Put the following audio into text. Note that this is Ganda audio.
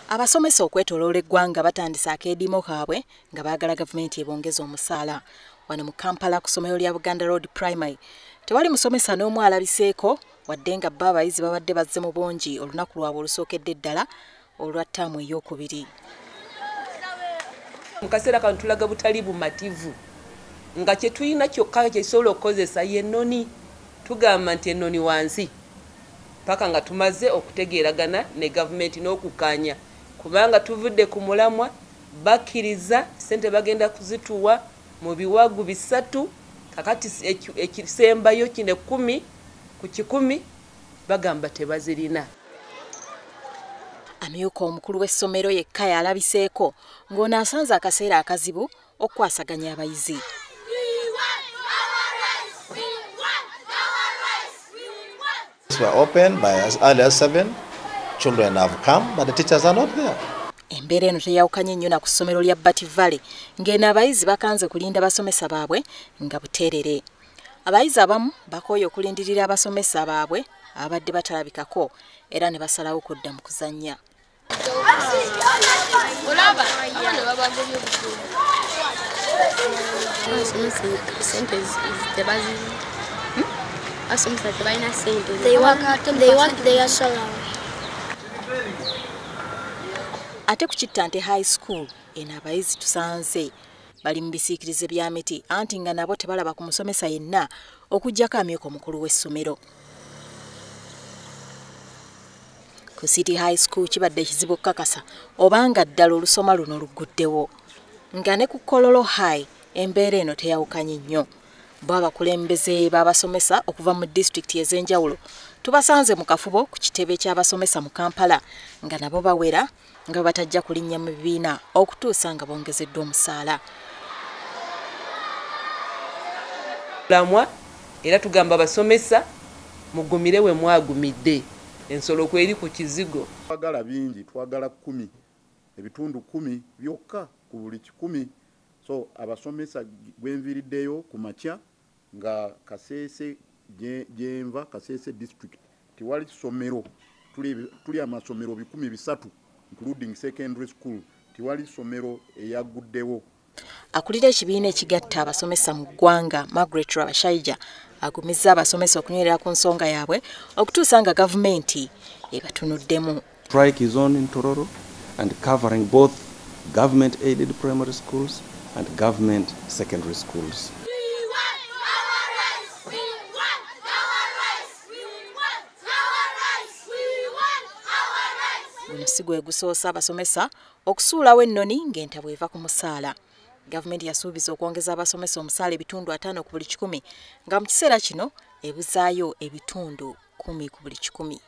Abasomesa okwetoloola eggwanga batandise akeediimo kaabwe nga baagala gavumenti ebongeze omusaala. Wano mu Kampala ku ssomero lya Buganda Road Primary tewali musomesa n'omu alabiseeko, wadde nga bo abayizi babadde bazze mu bungi olunaku lwabwe olusookedde ddala olwa ttaamu ey'okubiri. Mu kaseera kano tulaga butali bumativu nga kye tulina kyokka kye kisobola okukozesa y'ennoni. Tugamba nti ennoni wansi paka nga tumaze okutegeeragana ne gavumenti n'okukkaanya, kubanga tuvudde ku mulamwa, bakkiriza ssente bagenda kuzituwa mu biwagu 3, kakati ekisembayo kino 10 ku 100 bagamba tebazirina. Amyuka omukulu w'essomero yekka yalabiseeko ng'ono asanze akaseera akazibu okukwasaganya abayizi. Were open by as early as 7. Children have come, but the teachers are not there. Embeera eno teyawukanye nnyo na ku ssomero lya Bat Valley ng'eno abayizi bakanze kulinda basomesa baabwe nga buteerere. Abayizi abamu bakooye okulindirira abasomesa baabwe abadde batalabikako era ne basalawo kudda mu kuzannya. Ate ku Kittante High School eno abayizi tusanze bali mu bisiikirize bya miti anti nga nabo tebalaba ku musomesa yenna okuggyako amyuka omukulu w'essomero. Ku City High School kibadde ekizibu okukakasa obanga ddala olusoma luno lugguddewo, nga ne ku Kololo High embeera eno teyawukanye nnyo. Bo abakulembeze b'abasomesa okuva mu disitulikiti ez'enjawulo tubasanze mu kafubo ku kitebe ky'abasomesa mu Kampala nga nabo bawera nga batajja kulinnya mu bibiina okutuusa nga bongezeddwa omusaala. Lamwa era tugamba abasomesa mugumire we mwagumidde, ensolo kweri ku kizigo. Twagala bingi, twagala 10, ebitundu 10 byokka ku buli 100. So abasomesa gwenviriddeyo ku makya nga Kasese gyenva, Kasese district tiwali ssomero, tuli amasomero 300 including secondary school, tiwali ssomero eyaguddewo. Akulira ekibiina ekigatta abasomesa mu ggwanga Margaret Rabashaija agumizza abasomesa okunywerera ku nsonga yaabwe okutuusa nga gavumenti ebatunuddemu. Strike is on in Tororo and covering both government aided primary schools and government secondary schools. Guno si gwe gusoosa abasomesa okusuulawo ennoni ng'entabwe eva ku musaala. Gavumenti yasuubiza okwongeza abasomesa omusaala ebitundu 5 ku buli 100 nga mu kiseera kino ebuzaayo ebitundu 10 ku buli 100.